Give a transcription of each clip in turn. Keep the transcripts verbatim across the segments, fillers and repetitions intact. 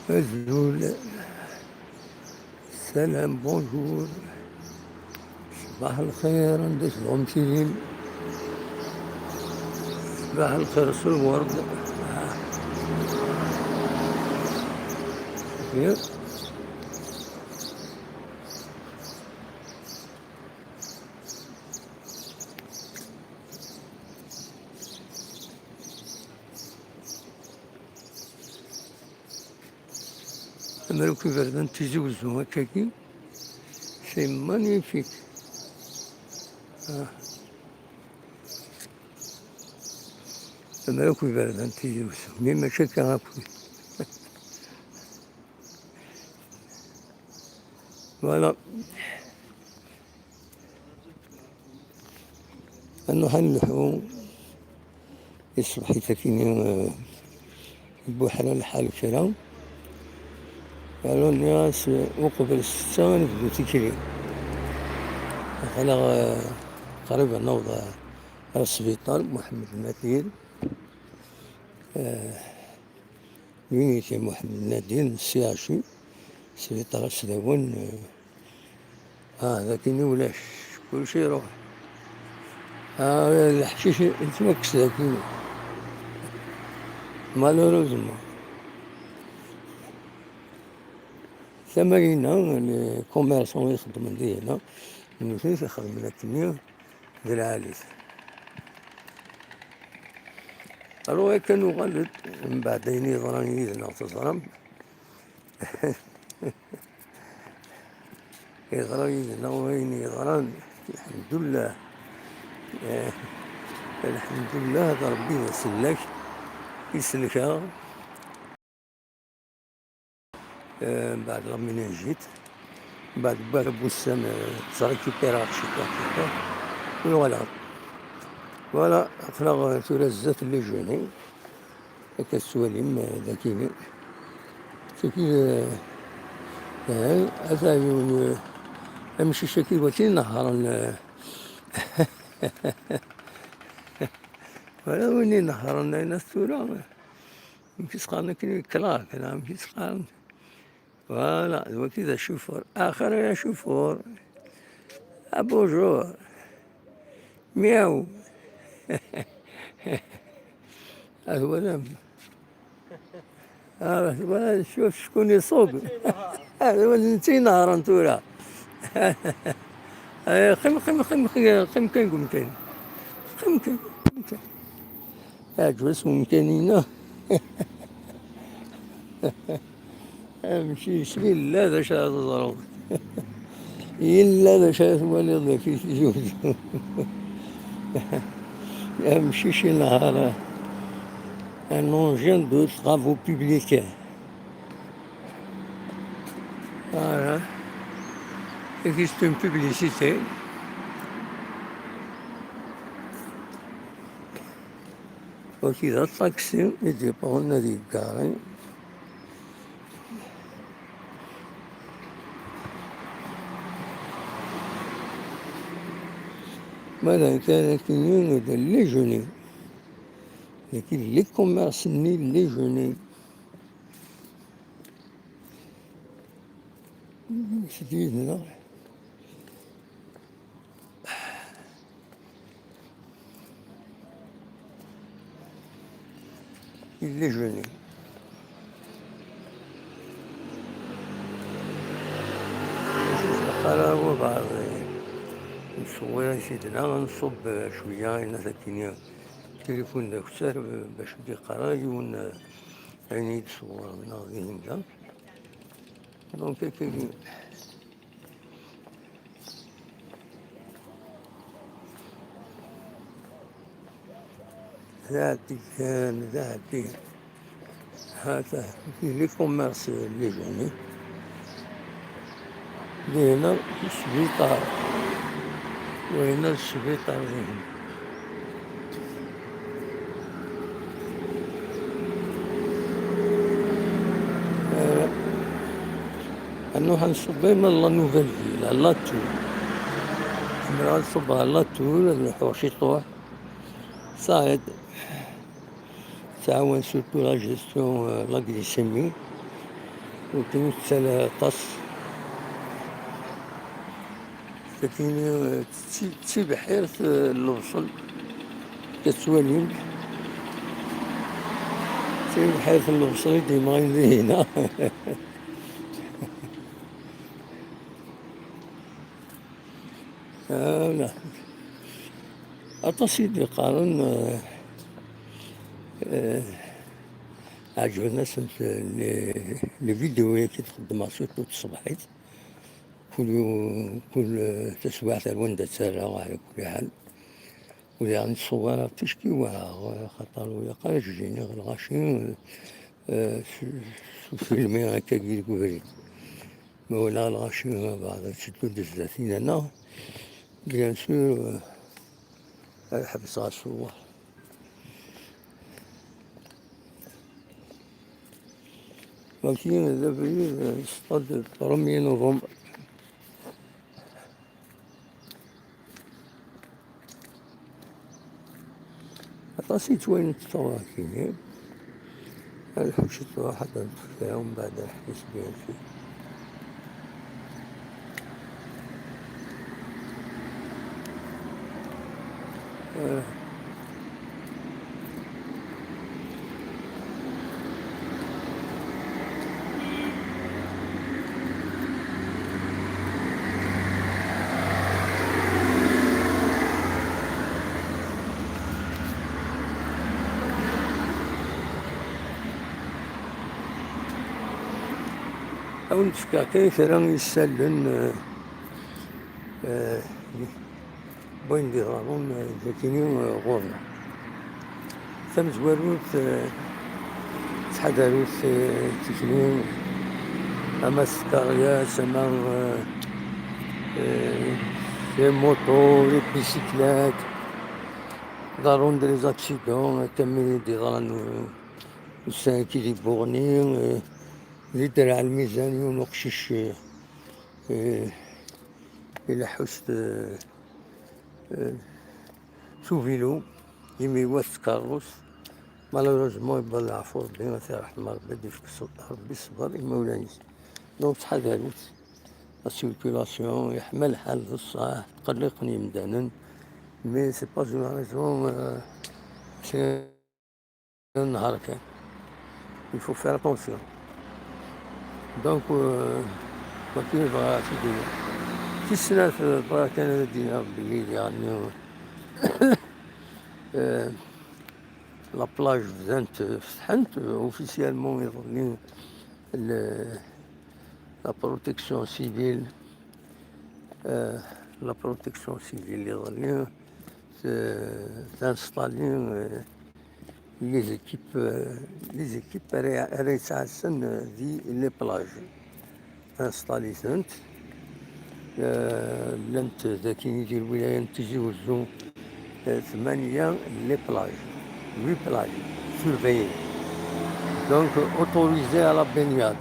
Azul. Salam, bonjour. Ṣbaḥ lxir, anda tebɣum tilim? Ṣbaḥ lxir s lwerd. Ah. Amruk iberdan Tizi Wezzu akkagi, c'est magnifique. Ah. Amruk iberdan Tizi Wezzu, mi mačči akka akk. Voilà. Ad nruḥ ad nleḥḥu i tṣebḥit akkin, eh, ibuḥra lḥal kra. Alors nniɣ-as, eh, uqbel ssetta ad nebdu tikli. Aql-aɣ, eh, qrib ad naweḍ, eh, ar sbiṭar Muḥemmed Nadir. Eh, L'unité Mohamed Nadir, C H U, sbiṭar Asdawan, eh, ah, dagini ulac, kulci iruḥ. Ah, leḥcic yettwakkes dagini. Malheureusement. Tama-ina, les commerçants ixeddmen dihina, nutni xedmen akkenni d lɛali-t. Alors, akka nuɣal-d, mbeɛd ayen yeḍran yid-neɣ, teẓram, yeḍra yid-neɣ wayen yeḍran, lḥemdullah. Eh, lḥemdullah, d Ṛebbi d asellek, isellek-aɣ. Eh, mbeɛd la méningite, mbeɛd wwiɣ wussan, eh, ttrécupéreɣ ciṭuḥ ciṭuḥ, uɣaleɣ. Voilà, aql-aɣ, eh, tura zdat n le déjeuner. Akka tettwalim, eh, dagini. Tagi, eh, eh, ata yiwen, eh, amcic-agi waki nehhṛen, eh, wala win inehhṛen ayen at tura, eh, amek i s-qqaren akken, Clark, neɣ amek i s-qqaren? Voilà, d waki d acufur. Axir ay acufur. Ah, bonjour. Miaw. Ah, twalam. Ah, twalam, cuf, ckun iṣub. Ah, twalam, netta inehhṛen tura. Ay, qqim, qqim, qqim, qqim, qqim kan deg umkan. Qqim kan, qqim kan. Ɛǧeb-as umkan-ina. Amcic, yella d acu ara teẓreḍ. Yella d acu ara twaliḍ deg Tizi Wezzu. Amcic inehheṛ un engin de travaux publics. Voilà. C'est une publicité. Wagi d aṭaksi i d-yewwḍen ad yeggari. Ma d nekk ara k-inin d lejuni. Dagi d les commerces-nni lejuni. Sdid-nneɣ. Yella juni. Ara wabeɛḍ nṣewwir i sidna, nṣubb cwiya, ayen ad ak-iniɣ, tilifun d akessar, bac ur d-iqqar ara yiwen ayen i yi-d-ṣewwren neɣ dihin da. Donc, akkagi. D aɛeddi kan, d aɛeddi. Hata, di les commerces, les journées. Dihna sbiṭar. Wahina d sbiṭar dihin. Eh, ad nruḥ ad nṣubb ɣer la Nouvelle Ville, ɣer la Tour. Zemreɣ ad ṣubbeɣ ɣer la Tour, ad nḥuɣ ciṭuḥ. Ça aide. Tettɛawan surtout la gestion, euh, la glycémie. Ur ttala aṭas. Sakini, d ti-, d tibḥirt, eh, n lebṣel. Tettwalim, d tibḥirt n lebṣel i d-yemɣin dihina. Voilà. Aṭas i d-iqqaren, eh, eh, ɛeǧben-asent les, les vidéos-agi i d-xeddmeɣ, surtout tṣebḥit. Kul, kul, eh, taswiɛt ar wanda tt-rreɣ, ɛla kulli ḥal. U diɣen ttṣewwireɣ ticki waɛeɣ, xaṭer ur ilaq ara ad ǧǧiniɣ lɣaci, eh, s, s ufilmi akkagi deg ubrid. Ma walaɣ lɣaci, bɛed ad teddu-d zdat-i, neɣ, bien sûr, eh, ad ḥebseɣ aṣewwer. Wagi d abrid, eh, stade premier novembre. Aṭas i yettwalin ṭṭuɛa-agi. Ad ḥewcet truḥ ad d-tefka, umbeɛd ad ḥbes bien sûr. Eh. Ad wen-d-fkeɣ kan kra n yisallen, eh, eh, n wayen d-iḍerrun, eh, dagini, eh, ɣur-neɣ. Tamezwarut, eh, ttḥadarut, eh, tikli, ama s tkeryas, ama, eh, eh, les motos, les bicyclettes, ḍerrun-d les accidents, akka mi d-iḍran, eh, ussan-agi di Buɣni, eh, di Derɛ Lmizan, yiwen uqcic, eh, eh, ileḥḥu s, eh, eh, s uvilu, imi iwat tkeṛṛust. Malheureusement, yewwa leɛfu Ṛebbi, ad t-iṛḥem Ṛebbi, ad d-ifk ṣ-, Ṛebbi ṣṣber i imawlan-is. Donc, ttḥadarut. La circulation, yeḥma lḥal d ṣṣeḥ, tqelliqen yemdanen. Mais c'est pas une raison, euh, c'est Nehṛ kan. Il faut faire attention. Donc, euh, wagi bɣiɣ ad t-id-iniɣ. Tis snat, euh, bɣiɣ kan ad d-iniɣ belli diɣenni, euh, la plage bdant, euh, fetḥent, euh, officiellement iḍelli, le, la protection civile, euh, la protection civile iḍelli, t-, tinstaller, euh, les équipes, euh, les équipes ara, ara yettɛassan, euh, di les plages. Tinstaller-itent, euh, llant dagi di lwilaya n Tizi Wezzu, euh, tmanya les plages, huit plages surveillées. Donc, autorisées à la baignade.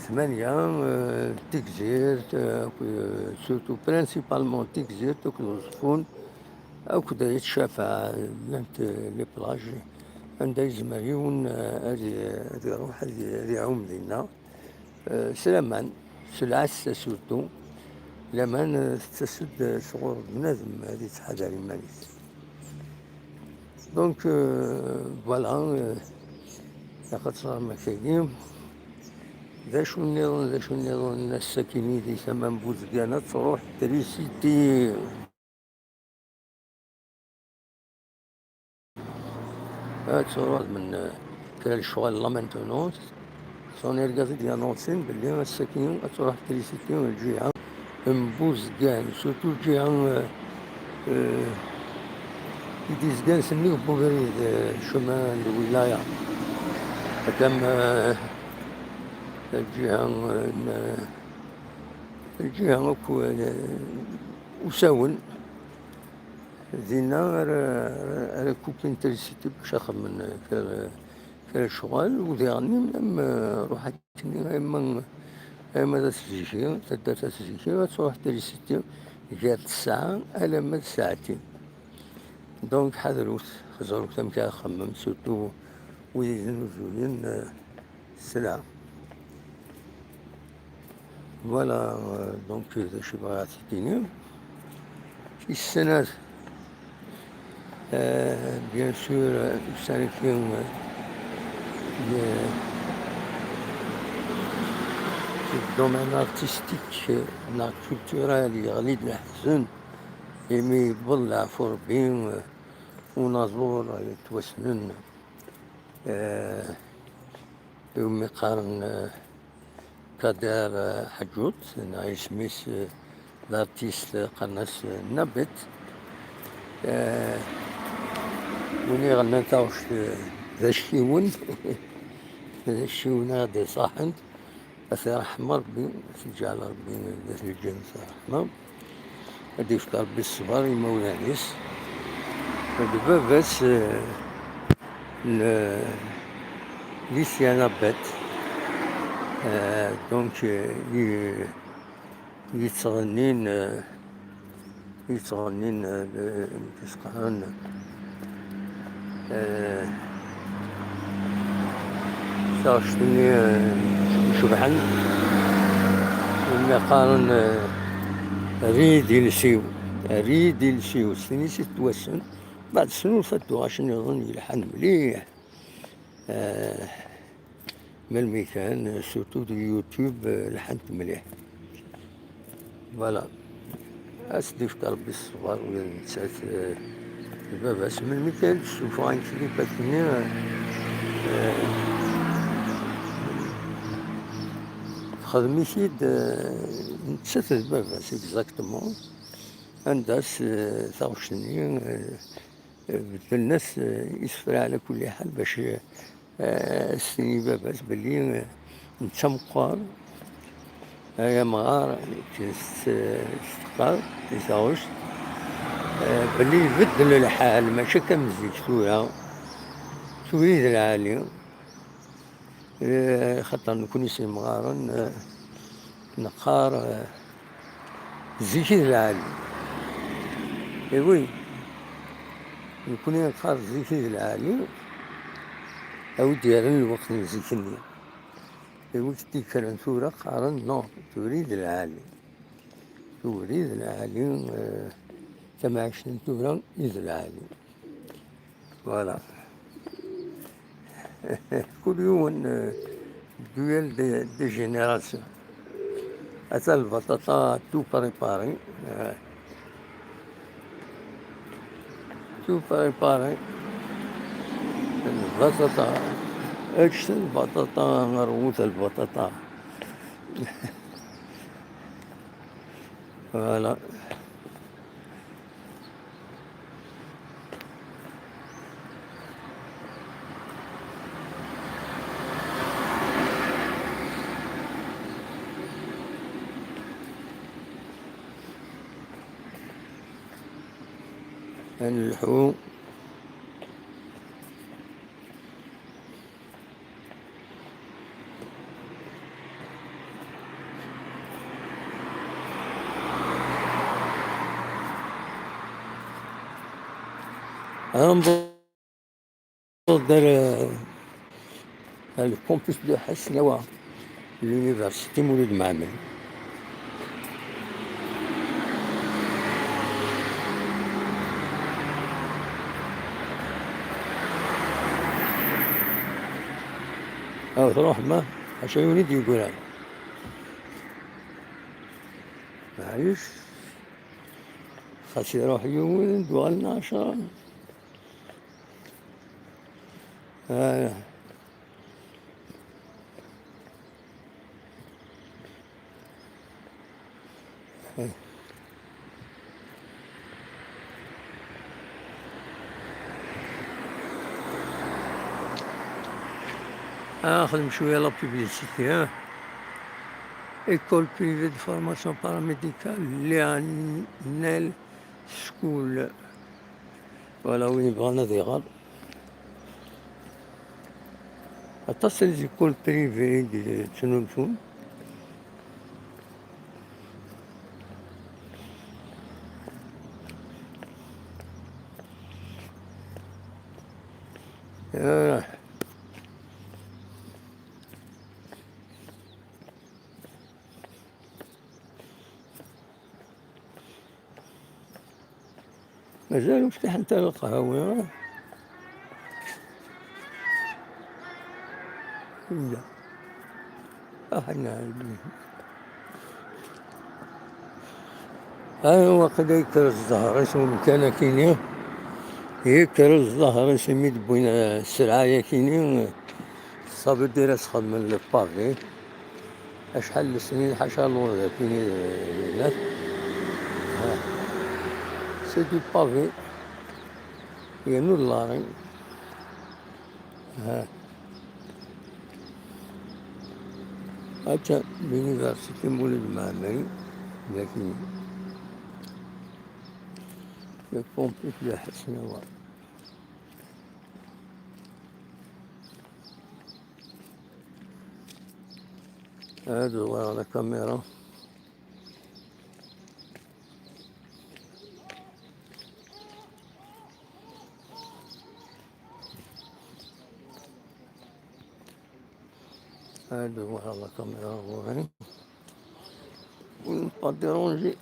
Tmanya, euh, Tigzirt, euh, surtout principalement Tigzirt akked Uẓeffun, akked Ayt Ccafaɛ, llant, euh, les plages, anda yezmer yiwen, euh, ad i-, ad iruḥ, ad i-, ad iɛum dinna. Euh, s laman, s lɛassa surtout. Laman, euh, tettas-d, euh, sɣur bnadem ad yettḥadar iman-is. Donc, euh, voilà, euh, ilaq ad teẓrem akkagi. D acu nniḍen, d acu nniḍen, ass-agi di tama n Buzgan ad truḥ trisiti. Ad truḥ min, eh, kra lecɣal la maintenance. Son argaz i d-yanonsin belli ass-agi ad truḥ trisiti n lǧiha n Buzgan, surtout lǧiha, eh, eh, i d-izgan s nnig n ubrid, eh, chemin de wilaya. Adam, eh, lǧiha, eh, n, lǧiha akk, eh, usawen. Dinna ara, ara kukin trisiti bac ad xedmen kra, kra lecɣal, u diɣenni am, eh, ruḥ akkenni, ama, ama d at Ziki, taddart at Ziki, ad truḥ trisiti gar tesɛa alamma d saɛtin. Donc, ḥadrut, ẓrut amek ara txemmem, surtout wid yeznuzun, eh, sselɛa. Voilà, euh, donc, euh, d acu i bɣiɣ ad t-id-iniɣ. Tis snat, euh, bien sûr, euh, ussan-agi, euh, le, le domaine artistique, euh, neɣ culturel, yeɣli-d leḥzen, imi yewweḍ leɛfu Rebbi, euh, unaẓur, euh, yettwassnen, euh, iwumi qqaren, euh, Kader, eh, Ḥaǧut, neɣ isem-is, eh, d artiste, eh, qqaren-as, eh, Nabet. Eh, win iɣennan taɣect, eh, d acciwen, d acciwen ara d-iṣaḥen. Ad t-iṛḥem Ṛebbi, ad t-iǧɛel Ṛebbi d at lǧennet ṛṛeḥma. Ad d-yefk Ṛebbi ṣṣber i imawlan-is. D baba-s, eh, n, eh, Lucien Nabet. Eh, donc, eh, i, yettɣennin, eh, yettɣennin, eh, le-, amek i s-qqaren, eh, taɣect-nni, eh, icebḥen, imi qqaren, eh, "Err-iyi-d iles-iw, err-iyi-d iles-iw", s tin-is i tettwassen. Beɛd snulfa-d tuɣac nniḍen yelḥan mliḥ. Eh, melmi kan, surtout di YouTube, eh, lḥant mliḥ. Voilà. Ad s-d-ifk Ṛebbi ṣṣber, ula d nettat, eh, d baba-s. Melmi kan d-tessuffeɣ ayen clipat-nni, eh, eh, texdem-it-id, eh, nettat d baba-s, exactement. Anda-s, eh, taɣect-nni, eh, Beddlen-as, eh, isefra ɛla kulli ḥal bac, eh, s-tini baba-s belli, eh, netta meqqer, ay amɣar, s, s teqqar, di taɣect, eh, belli ibeddel lḥal, mačči akka am zik tura, tura i d lɛali. Eh, xaṭer nekni s yemɣaren, eh, neqqar, eh, zik i d lɛali. Eh oui, nekni neqqar zik i d lɛali, a wi d-yerren lweqt n zik-nni. Eh oui, d tikkren tura qqaren, non, tura i d lɛali. Tura i d lɛali, eh, tamɛict n tura i d lɛali. Voilà. Kul yiwen, euh, duel de, de génération. Ata lbaṭaṭa tout préparé. Euh, tout préparé. Lbaṭaṭa. Ečč lbaṭaṭa, rwut lbaṭaṭa. Voilà. Ad nelḥu. Ad newweḍ ar, ar le campus de Ḥesnawa, l'université Mulud Mɛemmri. Aw, tṛuḥem, ah? Ḥaca yiwen i d-yeggran. Maɛlic. Xas iṛuḥ yiwen, d-uɣalen ɛecṛa. Ah. Ah, xdem cwiya la publicité, ah. École privée de formation paramédicale, Lianel School. Voilà, win yebɣan ad iɣer. Aṭas n les écoles privées i d-ttnuntun. Ah. Mazal ur ftiḥent ara lqahwi. Yya. Aḥna. Ay, waqila yekker zzher-is umkan akini. Yekker zzher-is imi d-wwin, eh, sselɛa akini. Ça veut dire ad s-xedmen le pavé. Acḥal n lesnin, ḥaca lord akini, eh, dinat. Ha. C'est du pavé. Yernu d lari. Ha. Akka, l'université Mulud Mɛemmri, daki. Le campus de Ḥesnawa. Ad ẓuɣeɣ la caméra. Ad ẓuɣeɣ la caméra ɣur-i. Pour ne pas déranger.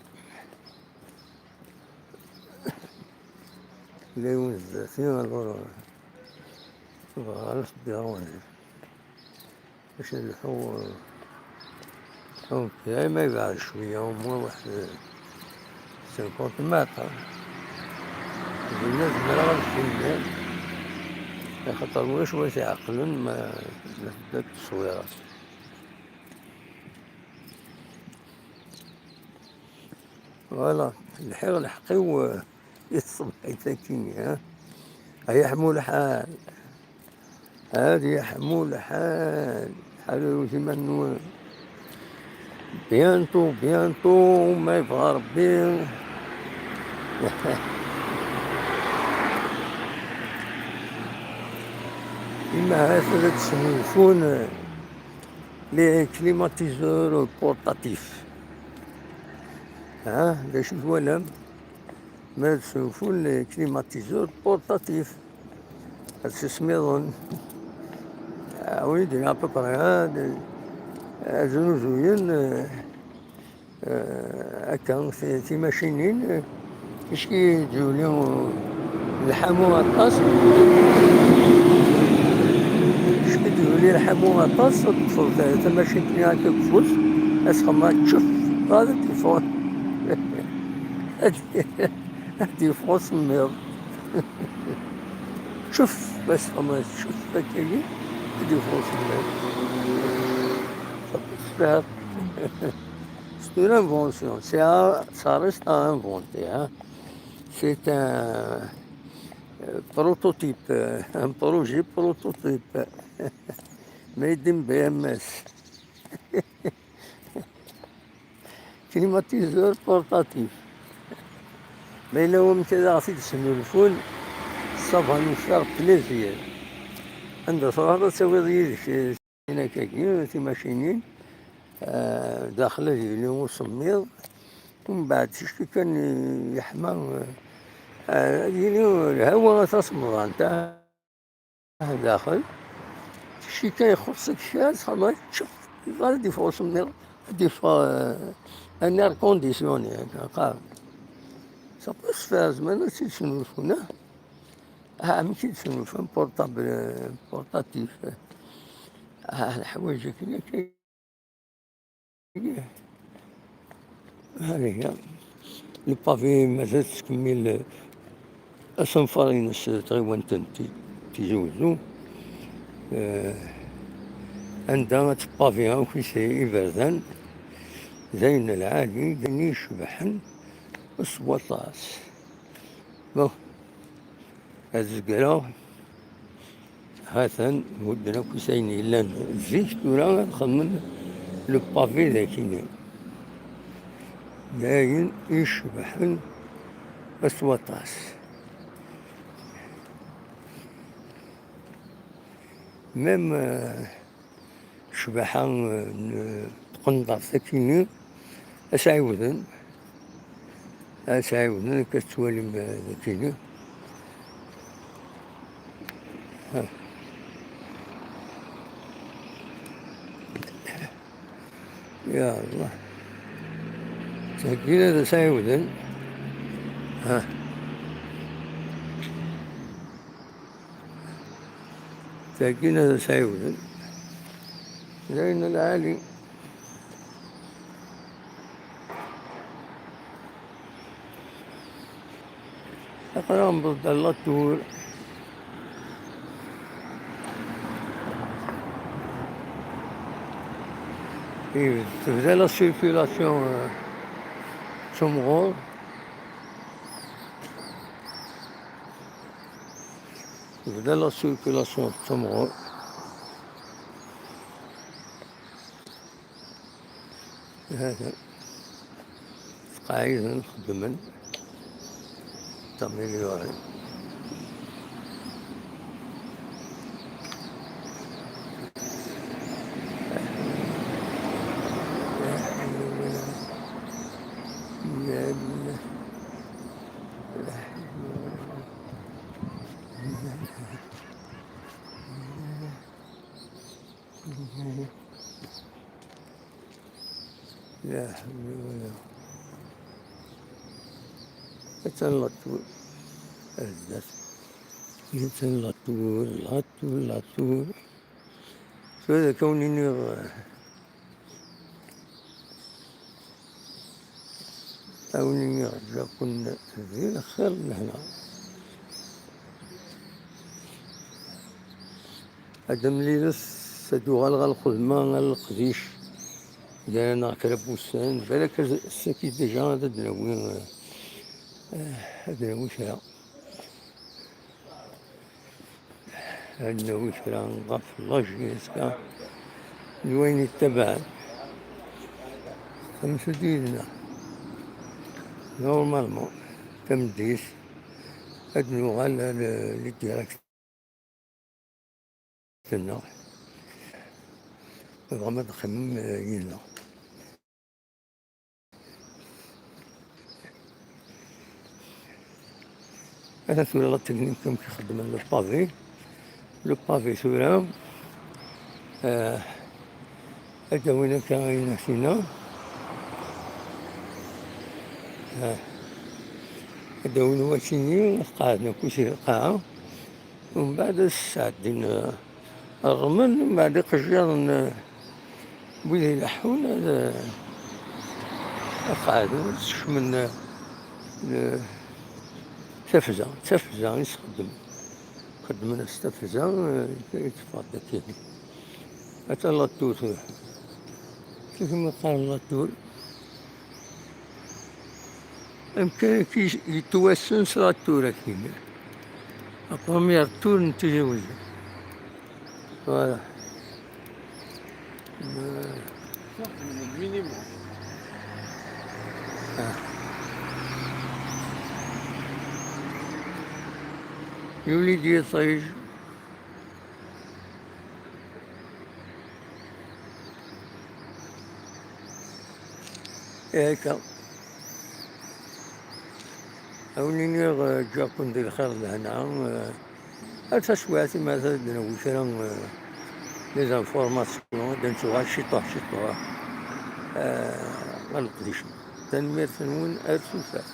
Llan zdat-i, alors, bɣiɣ ad tt-déranger. Bac ad lḥu, donc, ay ma yebɛed cwiya, au moins waḥed cinquante mètres. Dinna zemreɣ ad kemmleɣ, axaṭer ulac wa t-iɛeqlen ma, ma tedda tteswiṛat. Voilà, lḥiɣ lḥeqq-iw, eh, i tṣebḥit akkin, ha? Ad yeḥmu lḥal. Ad yeḥmu lḥal. Ḥerrut iman-nwen. Bientôt, bientôt, ma yebɣa Rebbi. Ima ahat ad d-snulfun les climatiseurs portatifs. Ha, d acu twalam? Ma ad snulfun les climatiseurs portatifs. Ad sismiḍen. Ah oui, à peu près, ha, ad znuzuyen, eh, Eh, akka, ti-, timacinin, eh, ticki d-yuli, eh, lḥamu aṭas. Ticki d-yuli lḥamu aṭas, teṭṭfeḍ ta-, tamacint-nni akka deg ufus, asxemma tčef, ad d-yeffeɣ. Ad d-yeffeɣ usemmiḍ. Tčef, asxemma tčef, akkagi, ad d-yeffeɣ usemmiḍ. Tṣeffiḍ. C'est une invention. C'est un, ça reste à inventer, hein. C'est un, euh, prototype, euh, un projet prototype. Made in B M S. Climatiseur portatif. Ma yella wamek ad aɣ-t-id-snulfun, ça va nous faire plaisir. Anda truḥeḍ ad tawiḍ yid-k, eh, Akkagi, timacinin, eh, daxel ad yili usemmiḍ, umbeɛd ticki kan yeḥma, eh, ad yili lhawa tasemḍant, ah, daxel. Ticki kan ixuṣṣ-ik kra, txedmeḍ, tčef, ad d-yeffeɣ usemmiḍ, ad d-yeffeɣ, eh, un air conditionné, akka qqaren. Ça peut se faire, zemren ad tt-id-snulfun, ah. Ah, amek i d-snulfan portable, portatif? Ah, leḥwayeǧ akken akka. Aniya. Le pavé mazal tettkemmil asenfar-ines tɣiwant n Ti-, Tizi Wezzu. Eh, anda ad tpavi akk is-, iberdan, d ayen lɛali, d ayen icebḥen s waṭas. Bon, ad zegreɣ. Hatan, hudden akk is ayen yellan zik, tura ad xedmen le pavé d akini. D ayen icebḥen s waṭas. Même, euh, ccbaḥa, eh, n tqendart akini, ad s-ɛiwden, ad s-ɛiwden, akka tettwalim, eh, akini. Ha. Ya Allah. Ttheggin ad as-ɛiwden. Ha. Tagi ad as-ɛiwden. D ayen lɛali. Aql-aɣ newweḍ-d ɣer la tour. Tebda la circulation, euh, d temɣer. Tebda la circulation d temɣer. Hatan. Sqɛiden, xeddmen. Tamiliyuri. La hawla wala. Atan la tour. Ar zdat. Atan la tour, la tour, la tour. Tura ad k-awen-iniɣ, ad awen-iniɣ, ǧǧiɣ-ken di lxir d lehna. Ad d-amlilet, ad d-uɣaleɣ ɣer lxedma, ɣer leqdic, gar-aneɣ kra n wussan, balak ad, saki déjà ad d-nawi, eh, ad d-nawi kra. Ad d-nawi kra ɣef la jeunesse d wayen yettabaɛen. Xemsa yid-neɣ. Normalement, tameddit, ad nuɣal ar le, le direct. Tenna, tebɣam ad teqqimem, eh, yid-neɣ. Ata tura la technique amek i xeddmen le pavé. Le pavé tura, eh, ad d-awin akka ayen akken-a. Eh, ad d-awin wakini, ad qeɛden akk si lqaɛa. Umbeɛd ad sɛeddin, eh, rrmel, umbeɛd iqejjiren, eh, wid ileḥḥun ad, eh, ad qeɛden, ad skecmen, eh, le, tafza, d tafza i sxeddmen. Xeddmen-as tafza, eh, i teffeɣ-d akkin. Ata la tour, eh, kif ma qqaren la tour. Amek ara k-, yettwassen s la tour akkin. La première tour n Tizi Wezzu. Voilà. Euh. Ah. Yuli-d yiṭij. Ihi akka. Ad wen-iniɣ, eh, ǧǧiɣ-ken di lxir d lehna, eh, ar taswiɛt, imi ad d-nawi kra, eh, des informations, ad d-nettuɣal ciṭuḥ ciṭuḥ, eh, ɣer leqdic-nneɣ. Tanemmirt-nwen, ar tufat.